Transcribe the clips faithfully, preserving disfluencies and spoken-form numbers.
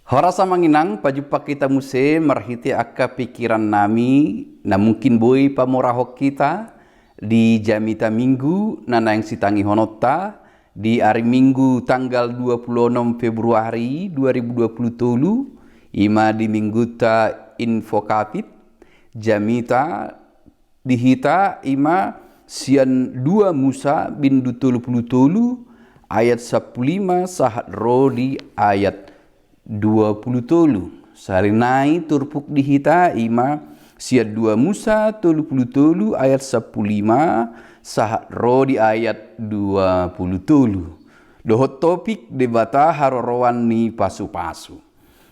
Horas amang inang, pajumpang hita muse marhite angka pikiran nami na mungkin boi pamorahon hita di jamita Minggu na naeng sitangihononta di ari Minggu tanggal dua puluh enam Februari dua ribu dua puluh tolu, ima di mingguta Invocavit. Jamita di hita ima sian dua Musa bindu tolu puluh tolu ayat sampulu lima sahat ro di ayat dua puluh tolu. Sahali nai turpuk di hita ima sian dua Musa tolu puluh tolu ayat sampulu lima sahat ro di ayat dua puluh tolu. Dohot topik Debata haroroan ni pasupasu.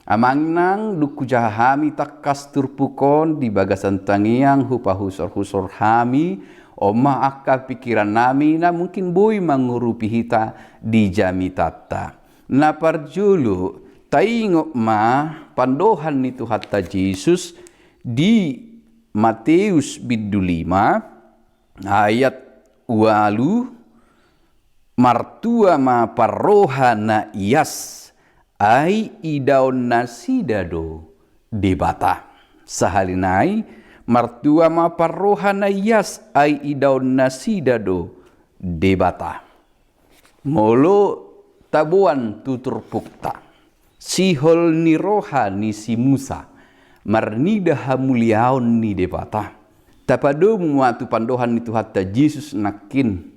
Amang inang, dung hujaha hami tangkas turpuk on di bagasan tangiang hupahusorhusor hami, on ma angka pikiran nami na mungkin boi mangurupi hita di jamitanta. Na parjolo, taingot ma pandohan ni Tuhanta Jesus di Mateus bindu lima ayat ualu, martua ma parroha na ias, ai idaon nasida do Debata. Sahali nai, martua ma parroha na ias, ai idaon nasida do Debata. Molo taboan tu turpukta, sihol ni roha ni si Musa marnida hamuliaon ni Debata. Tapadomu ma tu pandohan ni Tuhanta Jesus nangkin,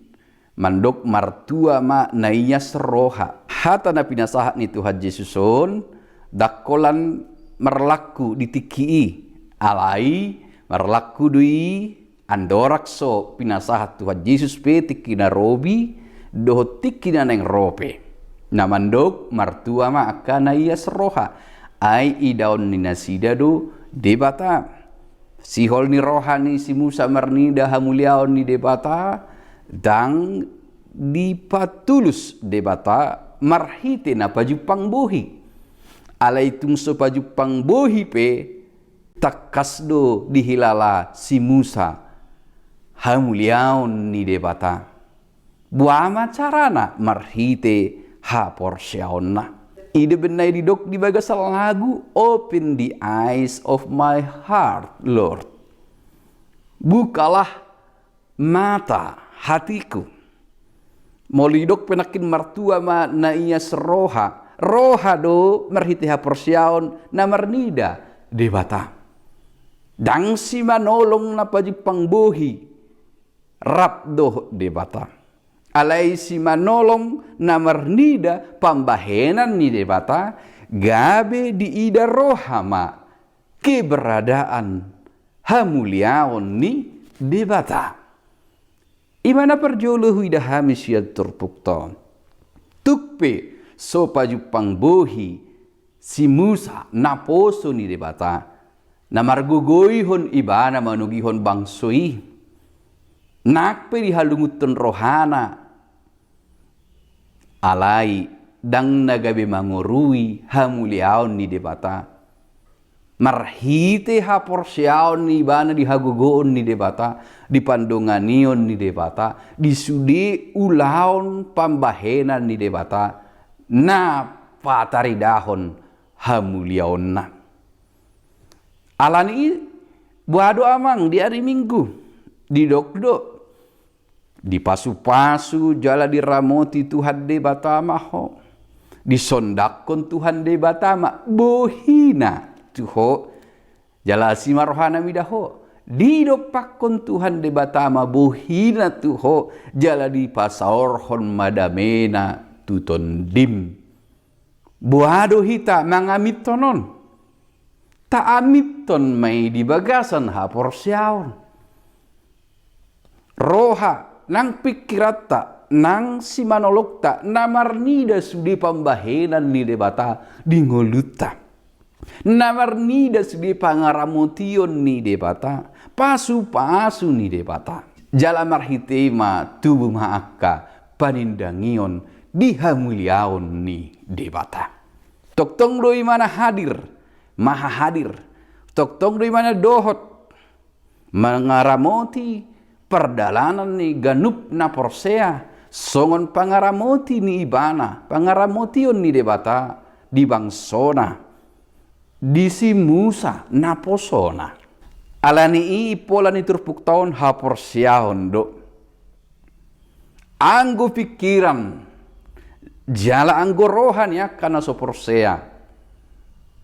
mandok martua ma na ias roha. Hata na pinasahat ni Tuhan Jesus on, ndang holan marlangku di tingki i, alai marlangku do i andorang so pinasahat Tuhan Jesus pe tingki na robi dohot tingki na naeng ro pe. Na mandok martua ma angka na ias roha, ai idaon ni nasida do Debata. Sihol ni roha ni si Musa marnida hamuliaon ni Debata, ndang dipatulus Debata marhite na pajumpang bohi. Alai tung so pajumpang bohi pe, tangkas do dihilala si Musa hamuliaon ni Debata. Boha ma carana? Marhite haporseaonna. I do umbahen na didok di bagasan lagu, "Open the eyes of my heart, Lord." Bukalah mata hatiku. Molo didok pe nangkin martua ma na ias roha. Roha do marhite haporseaon na marnida Debata. Ndang simanolong na pajumpang bohi rap dohot Debata. Alai simanolong na marnida pambahenan ni Debata, gabe diida roha ma keberadaan hamuliaon ni Debata. Ima na parjolo huida hami sian turpukta on. Tung pe so pajumpang bohi si Musa naposo ni Debata, na margogoihon ibana manogihon bangso i. Nang pe dihalungunhon rohana, alai ndang na gabe mangorui hamuliaon ni Debata. Marhite haporseaon ni ibana di hagogoon ni Debata, di pandonganion ni Debata, di sude ulaon pambahenan ni Debata, na pataridahon hamuliaonna. Alani i, boha do amang di ari Minggu? Didok do, dipasupasu jala diramoti Tuhan Debata ma ho. Disondanghon Tuhan Debata ma bohina tu ho, jala asi ma rohana mida ho. Didompakhon Tuhan Debata ma bohina tu ho, jala dipasaorhon ma damena tu tondim. Boha do hita mangamithon on? Taamithon ma i di bagasan haporseaon. Roha nang pingkiranta nang simanolongta na marnida sude pambahenan ni Debata di ngolunta. Na marnida sude pangaramotion ni Debata, pasupasu ni Debata. Jala marhite i ma tubu ma angka panindangion di hamuliaon ni Debata. Tongtong do ibana hadir, maha hadir. Tongtong do ibana dohot mangaramoti pardalanan ni ganup na porsea, songon pangaramoti ni ibana, pangaramotion ni Debata di bangsona. Disi Musa naposona. Alani i impola ni turpukta on haporseaon do. Anggo pingkiran jala anggo roha ni angka na so porsea,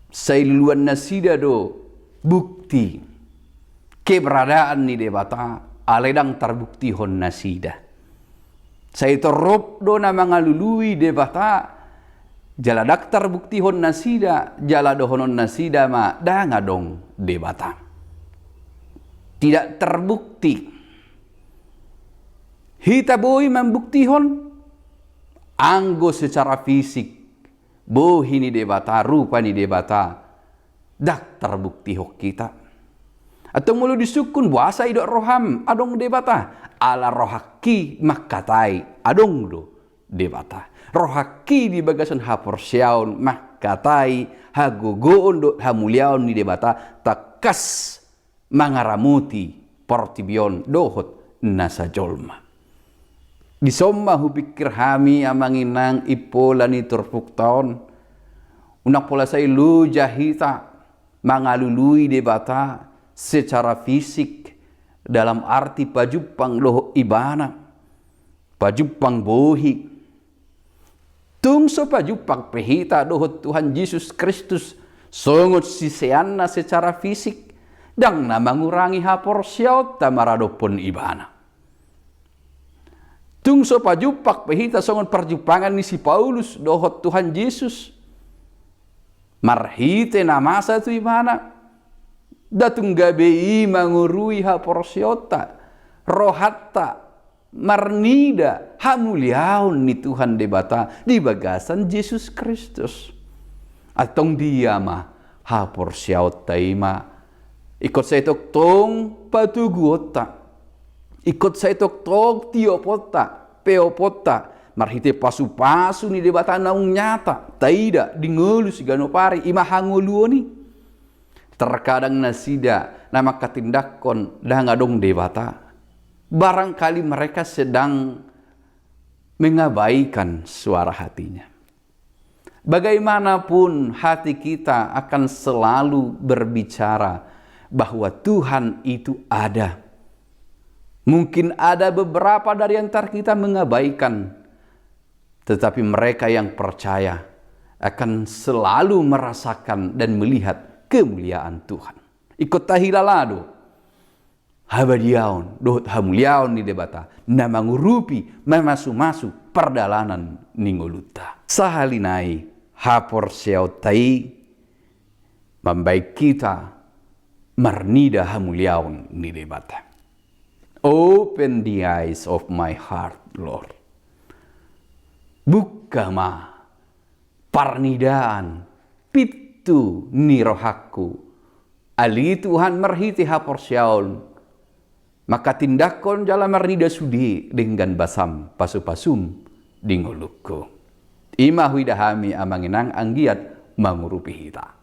sai luluan nasida do bukti keberadaan ni Debata, alai ndang tarbuktihon nasida. Sai torop do na mangalului Debata, jala ndang tarbuktihon nasida, jala dohonon nasida ma ndang adong Debata. Tidak terbukti. Hita boi mambuktihon, anggo secara fisik, bohi ni Debata, rupa ni Debata, ndang tarbuktihon hita. Antong molo disungkun, boasa idok roham adong Debata? Ala rohangki mangkatai adong do Debata. Rohangki di bagasan haporseaon mangkatai hagogoon dohot hamuliaon ni Debata tangkas mangaramoti portibi on dohot nasa jolma. Dison ma hupingkir hami amang inang impola ni turpukta on, unang pola sai loja hita mangalului Debata secara fisik, dalam arti pajumpang dohot Ibana, pajumpang bohi. Tung so pajumpang pe hita dohot Tuhan Jesus Kristus songon siseanna secara fisik, ndang na mangurangi haporseaonta maradophon Ibana. Tung so pajumpang pe hita songon parjumpangan ni si Paulus dohot Tuhan Jesus, marhite na masa tu Ibana, ndang tung gabe i mangurui haporseaonta, rohanta marnida hamuliaon ni Tuhan Debata di bagasan Jesus Kristus. Antong dia ma haporseaonta i ma? Ingkon sai tongtong patoguonta, ingkon sai tongtong tioponta, peoponta, marhite pasupasu ni Debata naung nyata taida di ngolu siganup ari, i ma hangoluon i. Terkadang nasida na manghatindanghon ndang adong Debata, barangkali mereka sedang mengabaikan suara hatinya. Bagaimanapun, hati kita akan selalu berbicara bahwa Tuhan itu ada. Mungkin ada beberapa dari antara kita mengabaikan, tetapi mereka yang percaya akan selalu merasakan dan melihat kemuliaan Tuhan. Ingkon tahilala do habadiaon dohot hamuliaon ni Debata na mangurupi, mamasumasu pardalanan ni ngolunta. Sahali nai, haporseaonta i mambahen hita marnida hamuliaon ni Debata. Open the eyes of my heart, Lord. Buka ma parnidaan pintu ni rohangku, ale Tuhan, marhite haporseaon, manghatindanghon jala marnida sude denggan basam pasupasum di ngolungku. I ma huida hami amang inang anggiat mangurupi hita.